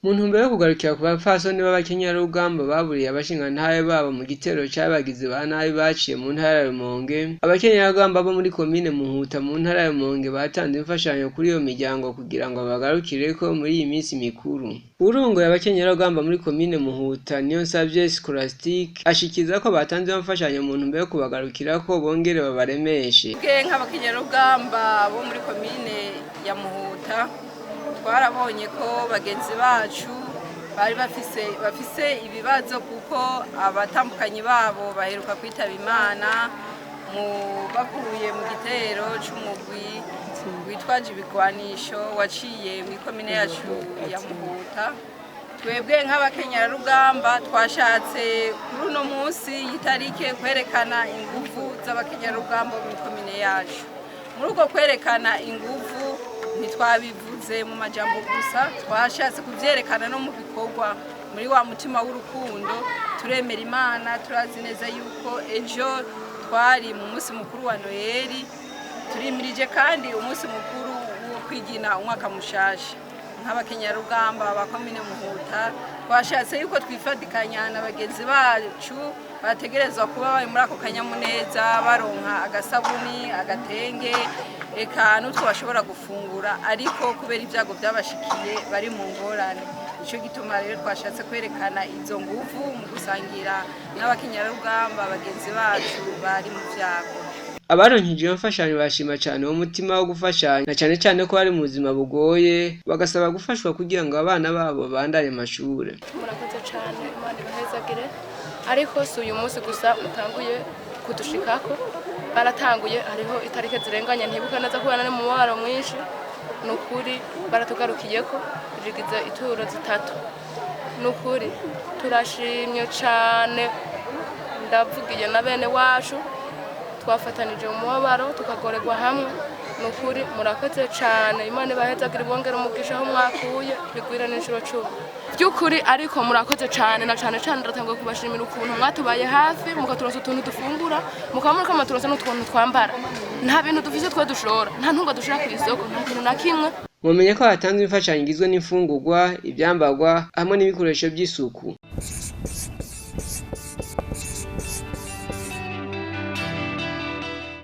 Mu ntumbero yo kugarukira ku bapfasoni b'abakenyerarugamba baburiye abashingantahe babo mu gitero c'abagizi ba nabi baciye mu ntara ya Rumonge, abakenyerarugamba bo muri komine Muhuta mu ntara ya Rumonge batanze imfashanyo kuri iyo miryango kugira ngo bagarukireko muri iyi minsi mikuru. Uwurongoye abakenyerarugamba muri komine Muhuta, Niyonsavye Scholastique, ashikiriza ko batanze iyo mfashanyo mu ntumbero yo kubagarukirako bongere babaremeshe. Twebwe nk'abakenyerarugamba bo muri komine ya Muhuta twarabonye ko bagenzi bacu bari bafise bafise ibibazo kuko abatambukanyi babo baheruka kwitaba Imana mu bavuye mu gitero c'umugwi witwaje ibigwanisho waciye mu ikomine yacu ya Muhuta. Twebwe nk'abakenyerarugamba twashatse kuri uno munsi y'itarike kwerekana inguvu z'abakenyerarugamba bo mu ikomine yacu. Muri uko kwerekana inguvu ntitwabivuze mu majambo gusa, twashatse kuvyerekana no mu bikorwa. Muri wa mutima w'urukundo turemera Imana, turazi neza yuko ejo twari mu munsi mukuru wa Noheli, turimirije kandi umunsi mukuru wo kwigina umwaka mushasha. Nk'abakenyarugamba ba komine Muhuta twashatse yuko twifatikanya na bagenzi bacu bategerezwa kuba bari muri ako kanyamuneza, baronka agasabuni, agatenge, eka n'utwo bashobora gufungura, ariko kubera ibyago byabashikiye bari mu ngorane. Nico gituma rero twashatse kwerekana izo nguvu mu gusangira n'abakenyarugamba bagenzi bacu bari mu vyago. Abaronkejwe iyo mfashanyo bashima cane uwo mutima wo gufashanya, na cane cane ko bari mu buzima bugoye, bagasaba gufashwa kugira ngo abana babo babandanye amashure. Murakoze cane, Imana ibahezagire, ariko si uyu munsi gusa mutanguye kudushikako, baratanguye hariho itarike zirenganye ntibuka neza kubera nari mu mubabaro mwinshi. Ni ukuri baratugarukiyeko, rigize ituro zitatu. Ni ukuri turashimye cane, ndavugiye na bene wacu twafatanije mu mubabaro tukagorerwa hamwe. Ni ukuri murakoze cane, Imana ibahezagire, ibongere umugisha aho mwakuye bigwire n'inshuro 10 by'ukuri. Ariko murakoze cane, na cane cane ndatanguye kubashimira ukuntu mwatubaye hafi, mukaturonsa utuntu dufungura, mukaba muriko muraturonsa n'utuntu twambara. Nta bintu dufise twe dushora, nta ntungwa dushira kw'isoko, nta kintu na kimwe. Mumenye ko hatanzwe imfashanyo igizwe n'imfungurwa, ivyambarwa hamwe n'ibikoresho vy'isuku.